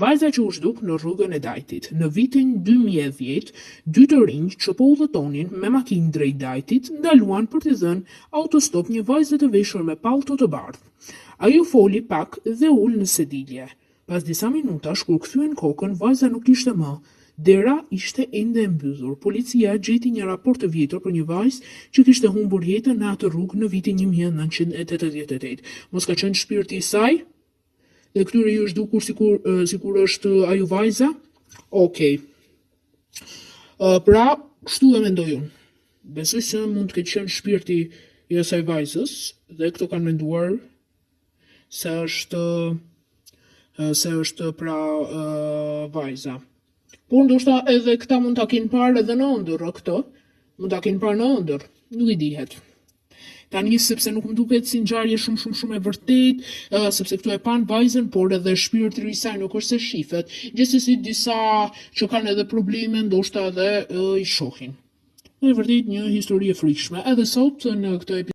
Vajza që u zhduk në rrugën e Dajtit. Në vitin 2010, dy të rinj që po udhëtonin me makinë drejt Dajtit ndaluan për t'i dhënë autostop një vajze të veshur me pallto të bardhë. Ajo foli pak dhe u ul në sedilje. Pas disa minutash, kur kthyen kokën, vajza nuk ishte më. Dera ishte ende e mbyllur. Policia gjeti një raport të vjetër për një vajzë që kishte humbur jetën në atë rrugë në vitin 1988. Mos ka qenë shpirti i saj? Dhe këtyre ju është dukur sikur sikur është ajo vajza? Okej. Uh, pra, kështu e mendoj unë. Besoj se mund të ketë qenë shpirti i asaj vajzës dhe këto kanë menduar se është se është pra uh, vajza. Por ndoshta edhe këta mund ta kenë parë edhe në ëndërr këtë. Mund ta kenë parë në ëndërr, nuk i dihet. Tani sepse nuk më duket si ngjarje shumë shumë shumë e vërtetë, uh, sepse këtu e pan vajzën, por edhe shpirti i saj nuk është se shifet. Gjithsesi disa që kanë edhe probleme ndoshta edhe uh, i shohin. Në vërtet një histori e frikshme. Edhe sot në këtë episod.